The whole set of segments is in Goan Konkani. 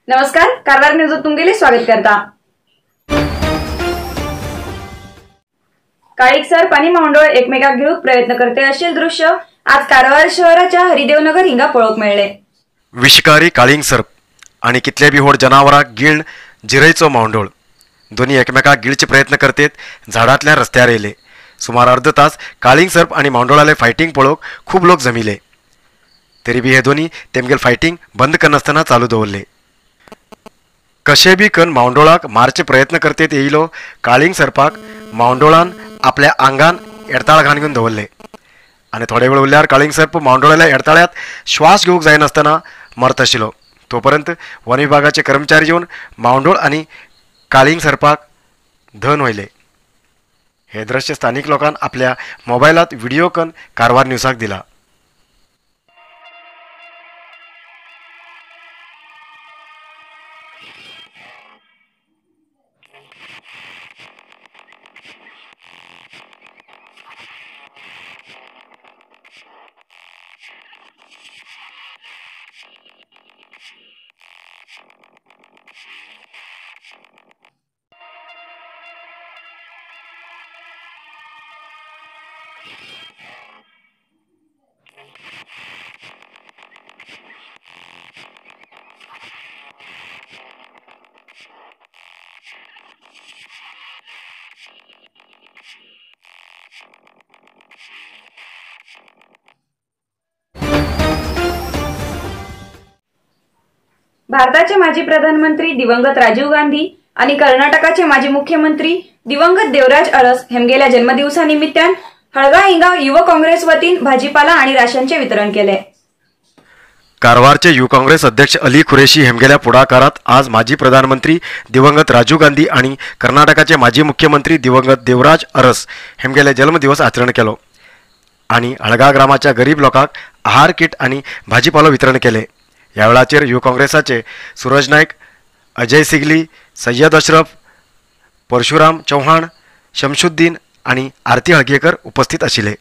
नमस्कार, कारवार न्यूज तुमगेले स्वागत करता। काळीकसर पाणी मांडोळ एकमेकाक घेवंक प्रयत्न करते अशें दृश्य आज कारवार शहराच्या हरिदेवनगर हिंगा पळोवंक मेळ्ळें। विषकारी काळींग सर्प आणि कितले बी व्हड जनावराक गिळण जिरयचो मांडोळ दोन्ही एकमेकाक गिळचे प्रयत्न करतेत झाडांतल्या रस्त्यार येयले। सुमार अर्द तास काळींग सर्प आणि मांडोळाले फायटिंग पळोवंक खूब लोक जमिले, तरी बी हे दोन्ही तेमगेल फायटिंग बंद करनासतना चालू दवरले। कशे बी कन मांडोळाक मारचे प्रयत्न करतेत येयलो काळींग सर्पाक मांडोळान आपल्या आंगान एडताळ घाण घेवन दवरले आनी थोडे वेळ उरल्यार काळींग सर्प मांडोळाल्या एडताळ्यात श्वास घेवंक जायनासतना मरत आशिल्लो। तोपर्यंत वन विभागाचे कर्मचारी येवन मांडोळ आनी काळींग सर्पाक धन वयले। हे दृश्य स्थानिक लोकांन आपल्या मोबायलात व्हिडिओ कन कारवार न्यूजाक दिला। भारताचे माजी प्रधानमंत्री दिवंगत राजीव गांधी आणि कर्नाटकाचे माजी मुख्यमंत्री दिवंगत देवराज अरस हेमगेल्या जन्मदिवसानिमित्तान हळगा हिंगा युव काँग्रेस वतीन भाजीपाला आणि राशनचे वितरण केले। कारवारचे युव काँग्रेस अध्यक्ष अली कुरेशी हेमगेल्या पुढाकारात आज माजी प्रधानमंत्री दिवंगत राजीव गांधी आणि कर्नाटकाचे माजी मुख्यमंत्री दिवंगत देवराज अरस हेमगेले जन्मदिवस आचरण केलो आणि हळगा ग्रामाच्या गरीब लोकांक आहार किट आणि भाजीपालो वितरण केले। ह्या वेळाचेर युव काँग्रेसाचे सूरज नायक, अजय सिगली, सय्यद अशरफ, परशुराम चौहान, शमशुद्दीन आणि आरती हळगेकर उपस्थित आशिल्ले।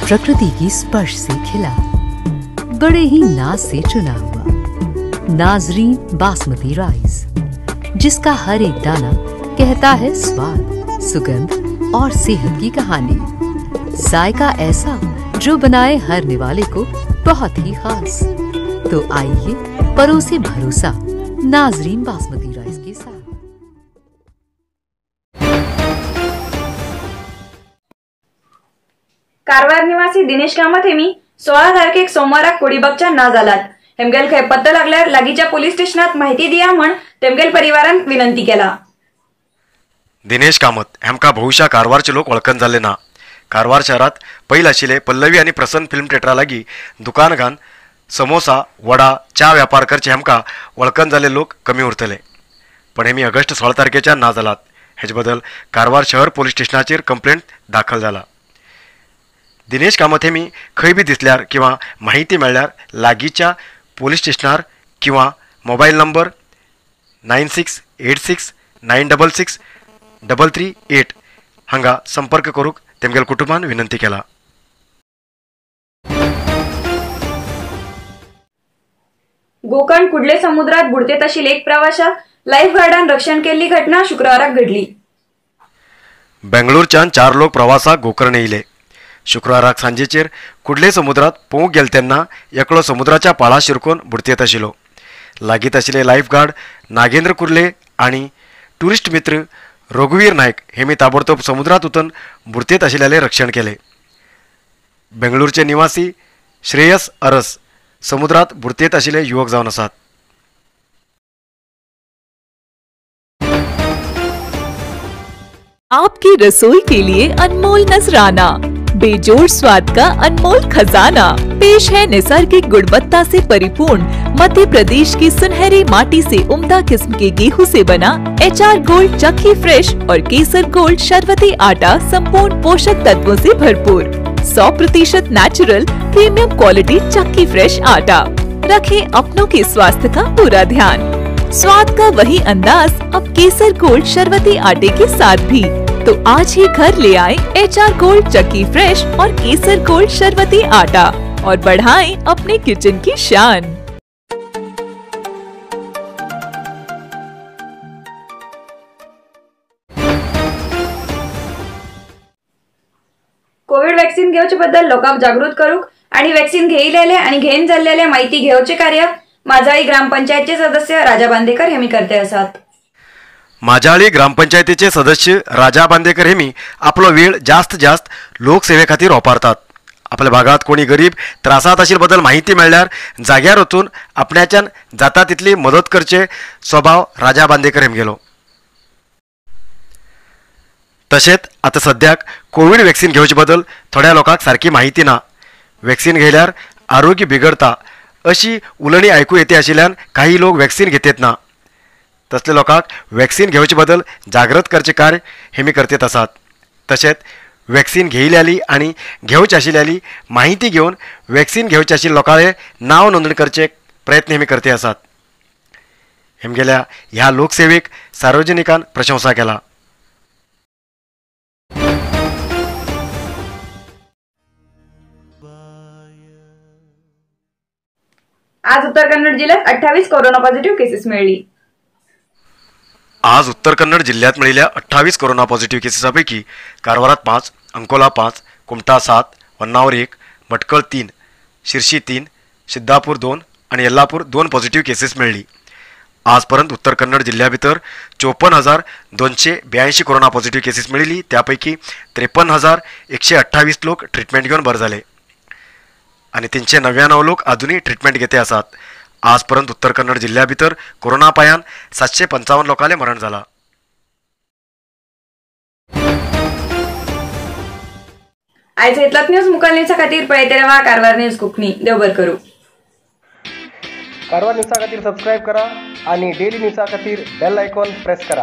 प्रकृति की स्पर्श से खिला, बड़े ही नाज से चुना हुआ नाजरीन बासमती राइस, जिसका हर एक दाना कहता है स्वाद, सुगंध और सेहत की कहानी। जायका ऐसा जो बनाए हर निवाले को बहुत ही खास। तो आइए परोसे भरोसा नाजरीन बासमती राइस के साथ। कारवार निवासी दिनेश कामत हेमी 16 तारखेक सोमवाराक कोडीबागच्या ना जालात। हेमगेल खंय पत्तो लागल्यार लागींच्या पोलीस स्टेशनात माहिती दिया म्हण तेमगेल परिवारान विनंती केला। दिनेश कामत हेमका बहुशा कारवारचे लोक वळखन जाल्ले ना। कारवार शहरात पयल आशिल्ले पल्लवी आनी प्रसन्न फिल्म थिएटरा लागीं दुकान घान समोसा, वडा, च्या व्यापार करचे हेमका वळखन जाल्ले लोक कमी उरतले, पण हेमी ऑगस्ट 16 तारखेच्या ना जालात। हेजे बदल कारवार शहर पोलीस स्टेशनाचेर कंप्लेंट दाखल जाला। दिनेश कामत हेमी खंय बी दिसल्यार किंवा माहिती मेळ्ळ्यार लागींच्या पोलीस स्टेशनार किंवा मोबायल नंबर 9686 966 338 हांगा संपर्क करूंक तेमगेल कुटुंबान विनंती केला। गोकर्ण कुडले समुद्रात बुडतेत आशिल्ले एक प्रवाशाक लायफ गार्डान रक्षण केल्ली घटना शुक्राराक घडली। बेंगळूरच्यान 4 लोक प्रवासाक गोकर्ण येयले। शुक्राराक सांजेचेर कुडले समुद्रात पोवंक गेले तेन्ना एकलो समुद्राच्या पाळा शिरकोन बुडतेत आशिल्लो। लागींत आशिल्ले लायफ गार्ड नागेंद्र कुर्ले आनी टुरिस्ट मित्र रघुवीर नायक हेमी ताबडतोब समुद्रात उतरून बुडतेत आशिल्ल्याले रक्षण केले। बेंगळूरचे निवासी श्रेयस अरस समुद्रात बुडतेत आशिल्ले युवक जावन आसात। आपकी रसोई के लिए अनमोल नजराना, बेजोड़ स्वाद का अनमोल खजाना पेश है। नैसर्गिक गुणवत्ता से परिपूर्ण मध्य प्रदेश की सुनहरी माटी से उम्दा किस्म के गेहूं से बना HR gold चक्की फ्रेश और केसर गोल्ड शरबती आटा संपूर्ण पोषक तत्वों से भरपूर 100% नेचुरल प्रीमियम क्वालिटी चक्की फ्रेश आटा। रखें अपनों के स्वास्थ्य का पूरा ध्यान। स्वाद का वही अंदाज अब केसर गोल्ड शरबती आटे के साथ भी। तो आज ही घर ले आए HR gold चक्की फ्रेश और केसर गोल्ड शरबती आटा और बढ़ाएं अपने किचन की शान। कोविड वॅक्सिन घेवचे बद्दल लोकांक जागृत करूक आणि वॅक्सिन घेयलेले आणि घेन जाल्लेले माहिती घेवचे कार्य माजाळी ग्रामपंचायतचे सदस्य राजा बांदेकर हेमी करते आसात। माजाळी ग्रामपंचायतीचे सदस्य राजा बांदेकर हेमी आपलो वेळ जास्त जास्त लोकसेवे खातीर वापरतात। आपल्या भागात कोणी गरीब त्रासात आशिल्ले बद्दल माहिती मेळ्ळ्यार जाग्यार वचून आपल्याच्यान जाता तितली मदत करचे स्वभाव राजा बांदेकर हेमगेलो। तशेंच आतां सद्याक कोविड वॅक्सिन घेवचे बद्दल थोड्या लोकांक सारकी माहिती ना। वॅक्सिन घेयल्यार आरोग्य बिगडता अशी उलणी आयकू येते आशिल्ल्यान काही लोक वॅक्सिन घेतेत ना। तसले लोकांक वॅक्सिन घेवचे बद्दल जागृत करचे कार्य हेमी करतेत आसात। तशेंच वॅक्सिन घेयल्याली आनी घेवचे आशिल्ल्याली माहिती घेवन वॅक्सिन घेवचे आशिल्ल्या लोकांचे नांव नोंदणी करचे प्रयत्न हेमी करते आसात। हेमगेल्या ह्या लोकसेवेक सार्वजनिकान प्रशंसा केला। आज उत्तर कन्नड जिल्ह्यात 28 कोरोना पॉझिटिव्ह केसेस मिळाली। आज उत्तर कन्नड जिल्ह्यात मिळालेल्या 28 कोरोना पॉझिटिव्ह केसेसापैकी कारवारात 5, अंकोला 5, कुमठा 7, होन्नावर 1, भटकळ 3, शिर्शी 3, सिद्धापूर 2 आणि येल्लापूर 2 पॉझिटिव्ह केसेस मिळाली। आजपर्यंत उत्तर कन्नड जिल्ह्याभितर 54,282 कोरोना पॉझिटिव्ह केसेस मिळाली। त्यापैकी 53,128 लोक ट्रीटमेंट घेऊन बरे झाले आणि 399 लोक अजूनही ट्रीटमेंट घेते आसात। आजपर्यंत उत्तर कन्नड जिल्ह्याभितर कोरोना पायान 755 लोकांले मरण झाला। आयज इतलोच न्यूज मुखाल न्यूजा खातीर पळयत रावा कारवार न्यूज कोंकणी। देव बरें करूं। कारवार न्यूजा खातीर सबस्क्रायब करा आणि डेली न्यूजा खातीर बेल आयकॉन प्रेस करा।